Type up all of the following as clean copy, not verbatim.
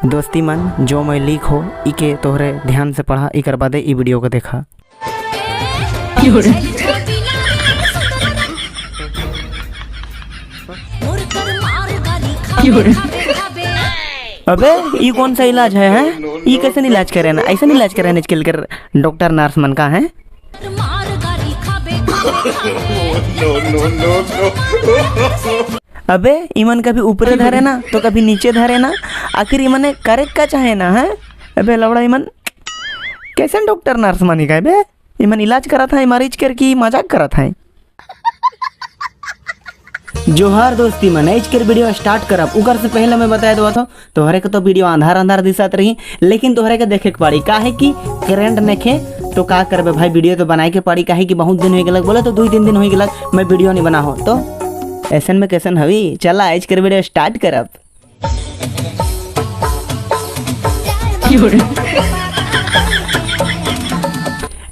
दोस्ती मन जो मैं लीक हो इके तोहरे ध्यान से पढ़ा, इकर बादे ई वीडियो को देखा। अबे ये कौन सा इलाज है, हैं? ये कैसे इलाज करे ना, ऐसे इलाज करे ना आजकल कर डॉक्टर नर्स मन का है। अबे ईमन कभी ऊपरे धरे ना तो कभी नीचे धरे ना, आखिर ईमन करे का चाहे ना है। अबे लवड़ा ईमन कैसे डॉक्टर नर्स मानी का बे, ईमन इलाज करा था मरीज कर की मजाक करा था। जोहार दोस्ती मन, आज के वीडियो स्टार्ट करब उकर से पहले मैं बताया दो था तोहरे के तो वीडियो अंधार अंधार दिसत रही, लेकिन तोहरे के देखे के पड़ी काहे कि करंट नखे तो का करबे भाई, वीडियो तो बनाए के पड़ी काहे कि बहुत दिन हो गलक, बोले तो 2-3 दिन हो गलक मैं वीडियो नहीं बना हो, तो ऐसन में कैसन हवी। चला आज के वीडियो स्टार्ट करब।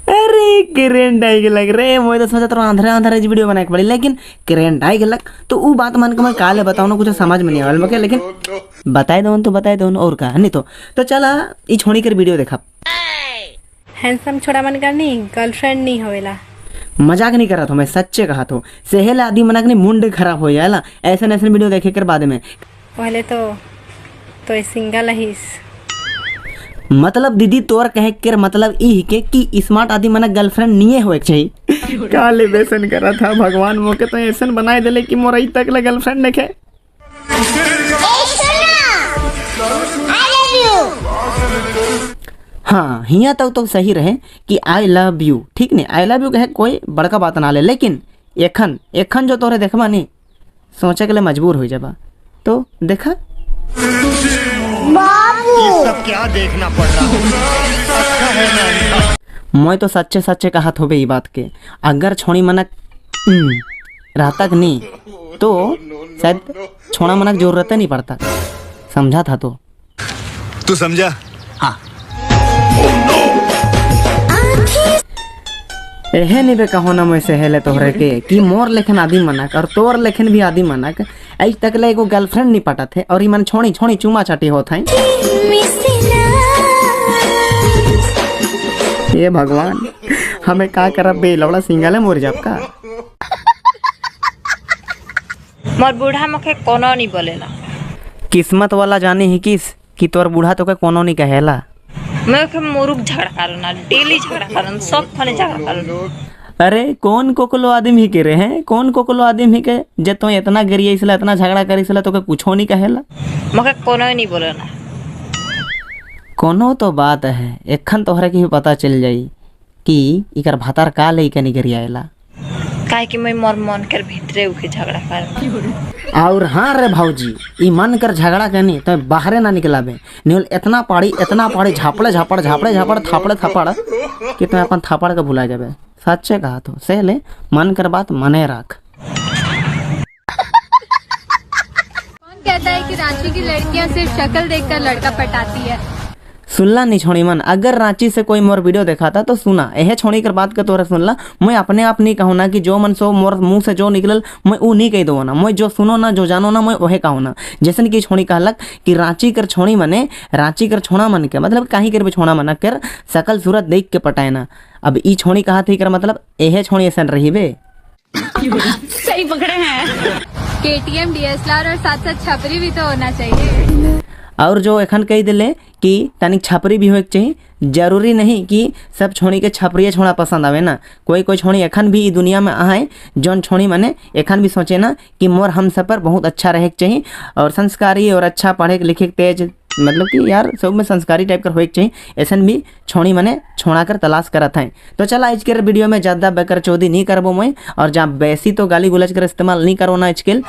अरे करंट आई गेलक रे, मैं तो सोचत रहो अंधेरा अंधेरा वीडियो बनाए के पड़ी, लेकिन करंट आई गेलक तो उ बात मन के मैं काले बताऊँ ना, कुछ समझ में नहीं आवल मके, लेकिन बताए दो तो बताए दो और का नहीं तो चला ई छोड़ी कर वीडियो देखा। हैंडसम छोड़ा मन का नहीं गर्लफ्रेंड नहीं होवेला। मजाक नहीं करा था मैं, सच्चे कहा तो सहेल आदमी मना के मुंड खराब हो जाएला ऐसे ऐसे वीडियो देखे कर बाद में। पहले तो सिंगल रहीस। मतलब दीदी तोर कहे के मतलब ई के कि स्मार्ट आदमी मना गर्लफ्रेंड नहीं होए के चाहिए। काले बेसन करा था भगवान मोके तो ऐसन बनाए देले कि मोर तक ले गर्लफ्रेंड नखे। हाँ हिया तक तो सही रहे कि I love you, ठीक नहीं I love you कहे कोई बड़का बात ना ले, लेकिन एखन एखन जो तोरे देखबा नहीं सोचे के लिए मजबूर हो जाबा। तो देखा ये सब क्या देखना पड़ रहा है। मैं तो सच्चे सच्चे कहा होबे ई बात के, अगर छोड़ी मनक रहता नहीं तो शायद छोड़ा मनक जरूरत नहीं पड़ता, समझा था तो तू समझा। हाँ एहे नहीं बे कहो ना मैं सहेले तोहरे के कि मोर लेखन आदि मनक और तोर लेखन भी आदि मनक आज तक ले एगो गर्लफ्रेंड नहीं पटा थे और मन छोड़ी छोड़ी चुमा चाटी होत है। ये भगवान हमें का करब बे, लवड़ा सिंगल है मोर जब का। मोर बूढ़ा मखे कोनो नहीं बोलेला। किस्मत वाला जाने ही किस कि तोर बूढ़ा तो के कोनो नहीं कहेला। मैं के मुरुक झगड़ा करना, डेली झगड़ा करना, सब खने झगड़ा करना। अरे कौन कोकलो आदमी ही के रे हैं, कौन कोकलो आदमी ही के जे तो इतना गिरिए इसला इतना झगड़ा करी इसला तो के कुछो नहीं कहेला। मखे कोनो नहीं बोलेला। कोनो तो बात है एखन तोहरे के भी पता चल जाई कि इकर भातार का ले के नहीं गिरियाला, काहे कि मैं मोर मन कर भीतरे उके झगड़ा कर। और हाँ रे भाऊजी ई मन कर झगड़ा करनी तो बाहरे ना निकलाबे, निकल इतना पाड़ी झापड़े झापड़ झापड़े झापड़ थापड़े थापड़ कि तुम अपन थापड़ के भुला जाबे। सच्चे कहा तो सह ले मन कर बात मने राख। कौन कहता है कि रांची की लड़कियां सिर्फ शक्ल देखकर लड़का पटाती है। सुनला नहीं छोड़ी मन, अगर रांची से कोई मोर वीडियो देखा था तो सुना एहे छोड़ी कर बात के तोरा सुनला। मैं अपने आप नहीं कहूँ ना कि जो मन सो मोर मुंह से जो निकलल मैं वो नहीं कह दो ना, मैं जो सुनो ना जो जानो ना मैं वह कहूँ ना। जैसन कि छोड़ी कहलक कि रांची कर छोड़ी मने रांची कर छोड़ा मन के मतलब कहीं कर भी छोड़ा मना कर सकल सूरत देख के पटाए ना। अब ई छोड़ी कहा थी कर मतलब एहे छोड़ी ऐसा रही बे। सही पकड़े हैं। KTM DSLR और साथ साथ छपरी भी तो होना चाहिए। और जो एखन कही दिले कि तनिक छपरी भी होए के चाहिए, जरूरी नहीं कि सब छोड़ी के छपरिए छोड़ा पसंद आवे ना, कोई कोई छोड़ी एखन भी दुनिया में आए जौन छोड़ी मने एखन भी सोचे ना कि मोर हम सब पर बहुत अच्छा रहे के चाहिए और संस्कारी और अच्छा पढ़े लिखे तेज, मतलब कि यार सब में संस्कारी टाइप कर होए के चाहिए, ऐसन भी छोड़ी मने छोड़ा कर तलाश करत हैं। तो चला आज के वीडियो में ज़्यादा बेकर चौधरी नहीं करबो मैं, और जहाँ बेसी तो गाली गुलज कर इस्तेमाल नहीं करो ना आजकल,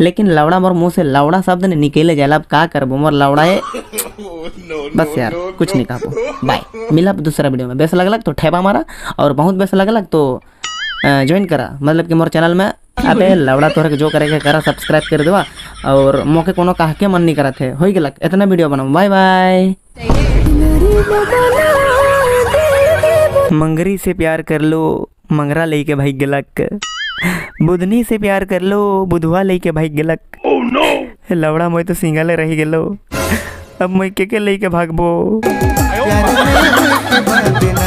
लेकिन लवड़ा मोर मुँह से लवड़ा शब्द ने निकले जाला, अब का करबो मोर लवड़ा है बस यार कुछ नहीं कहबो। बाय, मिला दूसरा वीडियो में। बेस लगलक तो ठेबा मारा और बहुत बेस लगलक तो ज्वाइन करा, मतलब कि मोर चैनल में अबे लवड़ा तोहरे के जो करे के करा सब्सक्राइब कर देवा, और मोके कोनो कह के मन नहीं करत है, हो गेलक इतना वीडियो बनाओ। Bye bye. मंगरी से प्यार कर लो मंगरा लेके भाग गेलक, बुधनी से प्यार कर लो बुधवा लेके भाग गेलक। Oh no! लवड़ा मोय तो सिंगले रही गेलो, अब मैं के के लेके भागबो। प्यार में होए के बाद